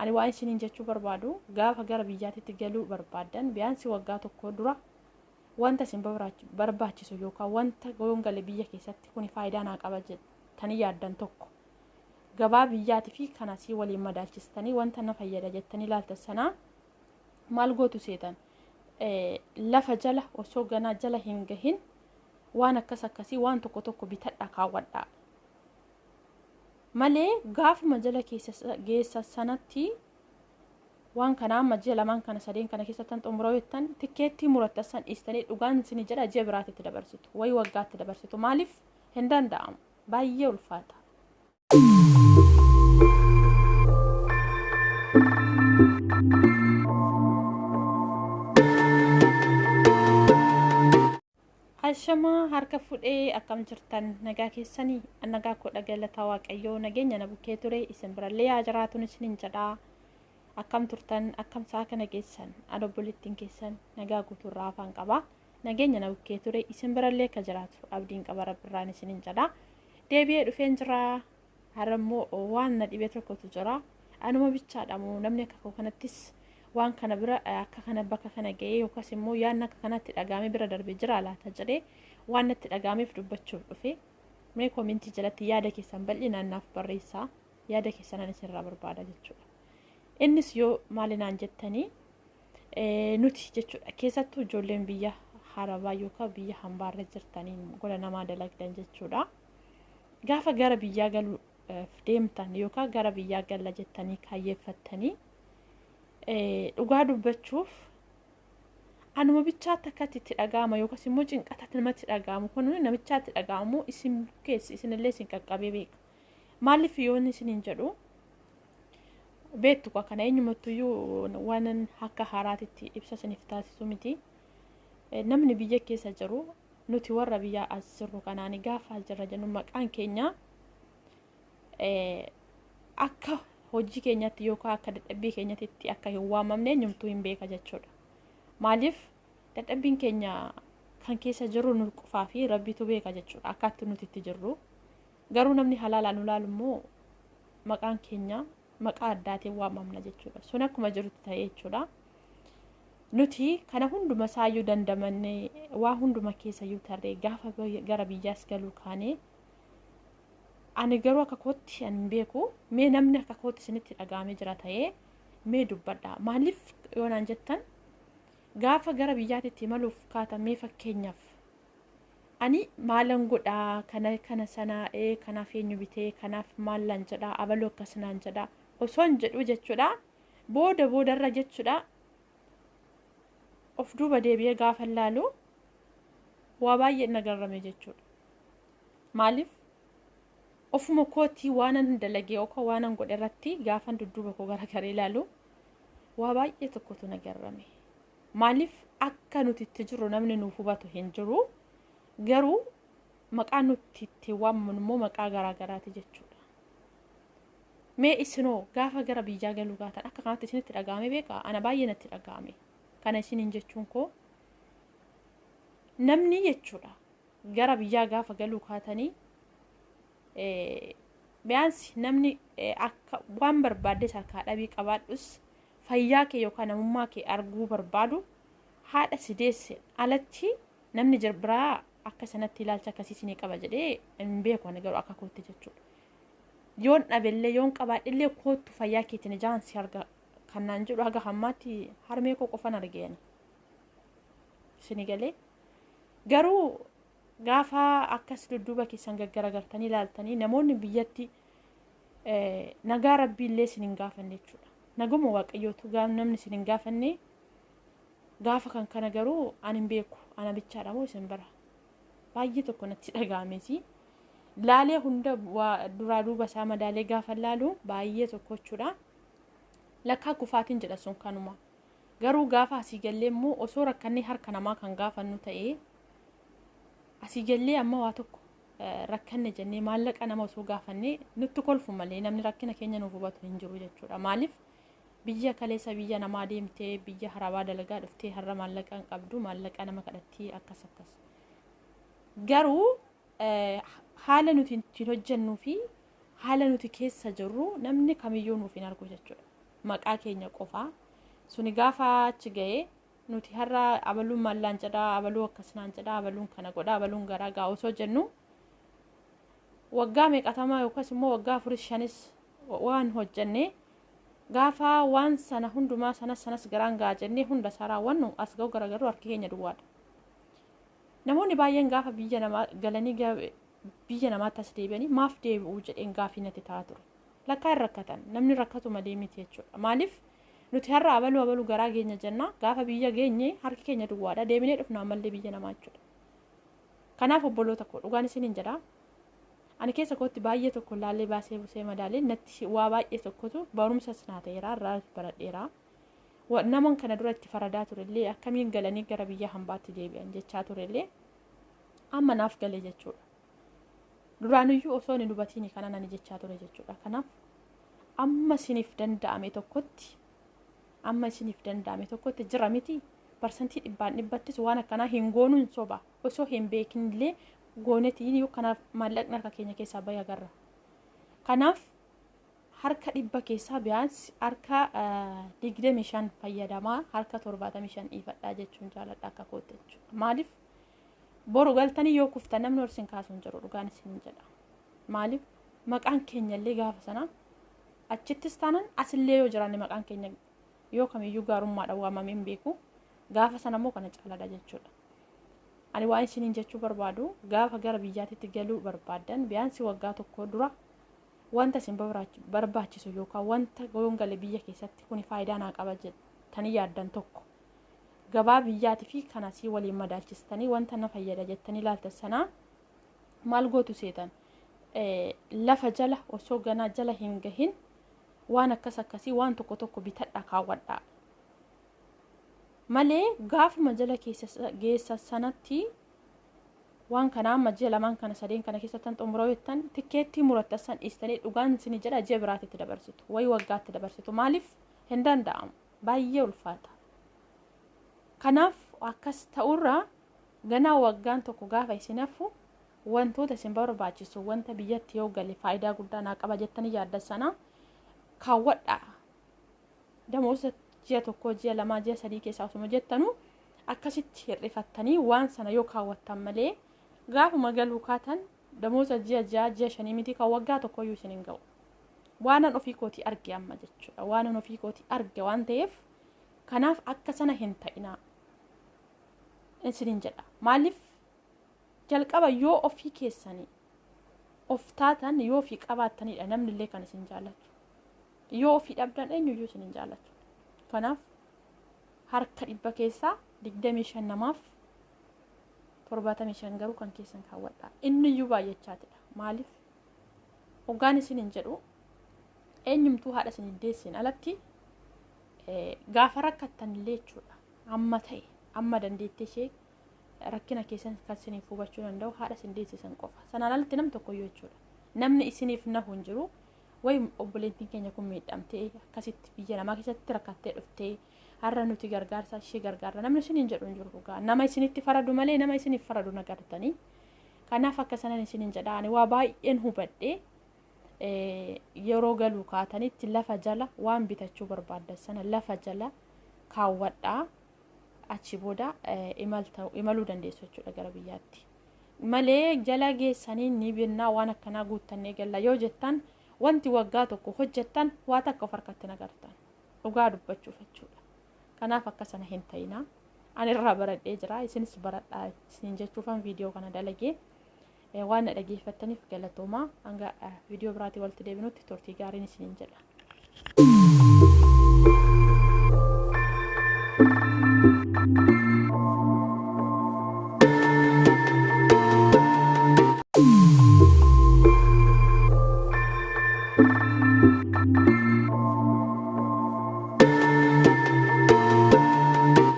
Ani waan isiniin jechuu barbaadu, gaafa gara biyyaatitti galuu barbaaddan biyaansi waggaa tokko dura wanta isin barbaachisu yookaan wanta yoon gale biyya keessatti kuni faayidaa naa qaba jettanii yaaddan tokko gabaa biyyaatii fi kan asii waliin madaalchistanii wanta na fayyada jettanii ilaaltan sanaa maal gootu seetan, lafa jala osoo ganaa jala hin gahin waan akkas akkasii waan tokko tokko bitadha kaawwadhaa malee, gaafuma jala keessa geessa sanatti waan kana amma ji'a lamaan kana sadeen kana keessattan xumura jettan tikkeettii murattan san dhiistanii, dhugaan isin jedha, ji'a biraatitti dabarsitu wayi waggaatti dabarsitu. Maaliif? Hin danda'amu, baay'ee ulfaata. Ashamaa, harka fuudhee, akkam jirtan? Nagaa keessanii? Nagaa koo galataa Waaqayyoo, nageenya na bukkee ture isin birallee yaa jiraatun isinin jedhaa. Akkam turtan? Akkam sa'a kana geessan? Ani obboleettiin keessan nagaa guutuurraa afaan qabaa. Nageenya na bukkee ture isin birallee akka jiraatu abdiin qaba rabbirraan isinin jedhaa. Deebi'ee dhufeen jira. Har'a immoo waan na dhibee tokkotu jira. Anuma bichaadha moo namni akka koo kanattis waan kana bira akka kana bakka kana ga'ee yookaas immoo yaadni akka kanatti dhagaamee bira darbee jira laata jedhee waan natti dhagaameef dubbachuuf dhufe. Mee koomentii jalatti yaada keessan bal'inaan naaf barreessaa. Yaada keessan ani isinirraa barbaada jechuudha. Innis yoo maali naan jettanii, nuti jechuudha, keessattuu ijoolleen biyya harabaa yookaan biyya hambaarra jirtanii gola namaa dalagdan jechuudha. Gaafa gara biyyaa galuuf deemtan yookaan gara biyyaa galla jettanii kaayyeeffattanii, dhugaa dubbachuuf anuma bichaatti akkatti itti dhaga'ama yookaas immoo cinqatatti namatti dhaga'amu kun namichaatti dhaga'amu isin keessa isinillee isin qaqqabee beeka. Maaliif yoo inni isiniin jedhu, beektu kana eenyumattuyyuu waan akka haaraatitti ibsa isiniif taasisu miti. Namni biyya keessa jiru, nuti warra biyya as jirru kanaani, gaafa as jirra jennu maqaan keenya akka hojii keenyatti yookaan akka dadhabbii keenyatti akka hin waamamne eenyumtuu hin beeka jechuudha. Maaliif? Dadhabbiin keenya kan keessa jirru nu qofaa fi rabbitu beeka jechuudha akkaatti nuti itti jirru. Garuu namni halaalaan nu laalu immoo maqaan keenya maqaa addaatiin waamamna jechuudha. Sun akkuma jirutti ta'e jechuudha. Nuti kana hunduma isaayyuu dandamannee, waa hunduma keessayyuu tarree gaafa gara biyyaas galuu kaanee, ani garuu akka kootti ani hin beeku, mee namni akka kootti isinitti dhaga'amee jira ta'ee mee dubbadha. Maaliif yoo naan jettan, gaafa gara biyyaatti imaluuf kaatan, mee fakkeenyaaf ani maalan godhaa, kana kana sana kanaaf eenyu bitee, kanaaf maallan jedhaa, abaluu akkas naan jedhaa osoo hin jedhu jechuudha. Booda boodarra jechuudha, of duuba deebi'ee gaafa laalu waa baay'ee na garrame jechuudha. Maaliif? Ofuma kootii waanan dalagee yookaan waanan godhe irratti gaafan dudduuba koo garagaree ilaalu waa baay'ee tokkotu na garrame. Maaliif? Akka nuti itti jirru namni nuuf hubatu hin jiru. Garuu maqaan nuti itti waamnu immoo maqaa garaa garaati jechuudha. Mee isinoo gaafa gara biyyaa galuu gaatan akka kanatti isinitti dhaga'ame beekaa? Ana baay'ee natti dhaga'ame. Kana isiniin jechuun koo, namni jechuudha gara biyyaa gaafa galuu kaatanii, biyaansi namni akka waan barbaaddes harkaa dhabii qabaadhus fayyaa kee yookaan namummaa kee arguu barbaadu haadha si deesse alatti namni biraa akka sanatti ilaalcha akkasii isinii qaba jedhee hin beeku, ani garuu akka kootti jechuudha. Yoon dhabellee yoon qabaadhellee, koottu fayyaa keetiin ijaan si arga kan naan jedhu haga hammaatti harmee koo qofan argeeni. Isinii galee? Garuu gaafa akkas dudduuba keessan gaggaragartanii ilaaltanii, namoonni biyyatti nagaa rabbiillee isin hin gaafanne jechuudha. Naguma Waaqayyootu namni isin hin gaafanne gaafa kan kana. Garuu ani hin beeku, ana bichaadha moo isin bira baay'ee tokko natti dhaga'ameeti. Laalee hunda duraa duuba isaa madaalee gaafa laalu baay'ee tokko jechuudha. Lakkaa kufaatiin jedha sun kanuma. Garuu gaafa asii gallee immoo osoo rakkannee harka namaa kan gaafannu ta'ee, asii gallee amma waa tokko rakkanne jennee maallaqa nama osoo gaafannee nutti kolfu malee namni rakkina keenya nuuf hubatu hin jiru jechuudha. Maaliif? Biyya kaleessa biyya namaa deemtee, biyya harabaa dalagaa dhuftee, har'a maallaqa hin qabdu, maallaqa nama kadhattii, akkas akkas. Garuu haala nuti ittiin hojjennuu fi haala nuti keessa jirru namni kamiyyuu nuuf hin argu jechuudha. Maqaa keenya qofaa. Suni gaafa achi ga'ee nuti har'a abaluun maallaan jedhaa, abaluu akkas naan jedhaa, abaluun kana godhaa, abaluun garaa gaa osoo jennu, waggaa meeqatamaa yookaas immoo waggaa afuris shanis waan hojjennee, gaafa waan sana hundumaa sanas sanas garaan gaa jennee hunda isaa raawwannu, as ga'u garagaruu harki keenya duwwaadha. Namoonni baay'een gaafa biyya namaa galanii biyya namaatti as deebi'anii maaf deebi'uu jedheen gaafii natti ta'aa ture. Lakkaa hin rakkatan, namni rakkatu malee miti jechuudha. Maaliif nuti har'a abaluu abaluu garaa geenya jenna, gaafa biyya geenye harki keenya duwwaadha, deebinee dhufna ammallee biyya namaa jechuudha. Kanaaf obboloota koo, dhugaan isiniin jedha. Ani keessa kootti baay'ee tokko laallee baasee busee madaalee natti waa baay'ee tokkotu barumsas naa ta'eera, irraa baradheera. Naman kana dura itti faradaa turellee, akkamiin galanii gara biyya hambaatti deebi'an jechaa turellee, amma naaf galee jechuudha. Duraanuyyuu osoo hin hubatiin kana nani jechaa ture jechuudha. Kanaaf amma isiniif danda'ame tokkotti jira miti, parsantii dhibbaan dhibbattis waan akkanaa hin goonuun soba, osoo hin beekinillee goonetiin yoo kanaaf maallaqni harka keenya keessaa bahe agarra. Kanaaf harka 100 keessaa biyaans harka 25 fayyadamaa, harka 75 dhiifadhaa jechuun jaaladha akka kootti jechuudha. Maaliif boru galtanii yoo kuftan namni ol isin kaasu hin jiru, dhugaan isin jedha. Maaliif maqaan keenya illee gaafa sana achittis taanan asillee yoo jiraanne maqaan keenya yoo kamiyyuu gaarummaadhaan waamamee hin beeku, gaafa sana immoo kana caaladha jechuudha. Ani waan isiniin jechuu barbaadu, gaafa gara biyyaatitti galuu barbaaddan biyaansi waggaa tokko dura wanta isin barbaachisu yookaan wanta yoon gale biyya keessatti kuni faayidaa naa qaba jettanii yaaddan tokko gabaa biyyaatii fi kanasii waliin madaalchistanii, wanta na fayyada jettanii ilaaltan sanaa maal gootu seetan, lafa jala osoo ganaa jala hin gahin waan akkas akkasii waan tokko tokko bitadha kaawwadhaa malee, gaafuma jala keessa geessa sanatti waan kana amma ji'a lamaan kana sadeen kana keessatti xumuroo jettan tikkeettii murattan san dhiistanii, dhugaan isin jedha, ji'a biraatitti dabarsitu wayi waggaatti dabarsitu. Maaliif hin danda'amu, baay'ee ulfaata. Kanaaf akkas ta'urraa ganaa waggaan tokko gaafa isin hafu wantoota isin barbaachisu, wanta biyyatti yoo gale faayidaa guddaa naa qaba jettanii yaaddan sana kaawwadhaa. Damooza ji'a tokko, ji'a lamaa, ji'a 3 keessaa osuma jettanu akkasitti hir'ifattanii waan sana yoo kaawwattan malee, gaafuma galuu kaatan damooza ji'a 6, ji'a 5 miti, kan waggaa tokkoyyuu isin hin ga'u. Waanan ofii kootii arge amma jechuudha. Waanan ofii kootii arge waan ta'eef, kanaaf akka sana hin ta'inaa isinin jedha. Maaliif jalqaba yoo ofii keessanii of taatan, yoo ofii qabaattanidha namni illee kan isin jaallatu. Yoo ofii dhabdan eenyuyyuu isin hin jaallatu. Kanaaf harka 100 keessaa 25 namaaf, 75 garuu kan keessan kaawwadha. Inni iyyuu baay'achaatidha. Maaliif hoggaan isin hin jedhu, eenyumtuu haadha isin hin deessin alatti gaafa rakkattan illee jechuudha. Amma ta'e amma dandeettii ishee rakkina keessan kan isiniif hubachuu danda'u haadha isin deessisan qofa. Sanaan alatti nam tokkoyyuu jechuudha. Namni isiniif nahu hin jiru. Wayi obboleettiin keenya kun miidhamtee akkasitti biyya namaa keessatti rakkattee dhuftee, har'a nuti gargaarsa ishee gargaarra namni isiniin jedhu hin jiru dhugaa. Nama isinitti faradu malee nama isiniif faradu nagartanii. Kanaaf akka sanan isiniin jedha, ani waa baay'een hubadhee, yeroo galuu kaatanitti lafa jala waan bitachuu barbaaddan sana lafa jala kaawwadhaa, achi booda imaluu dandeessu jechuudha gara biyyaatti. Malee jala geessanii ni binnaa, waan akkanaa guuttannee galla yoo jettan, wanti waggaa tokko hojjettan waa takka of harkatti nagartan, dhugaa dubbachuuf jechuudha. Kanaaf akka sana hin ta'inaa. Ani irraa baradhee jira, isinis baradhaa isiniin jechuufan viidiyoo kana dalagee. Waan na dhageeffattaniif galatoomaa. Hanga viidiyoo biraatii walitti deebinutti turtii gaariin isiniin jedha.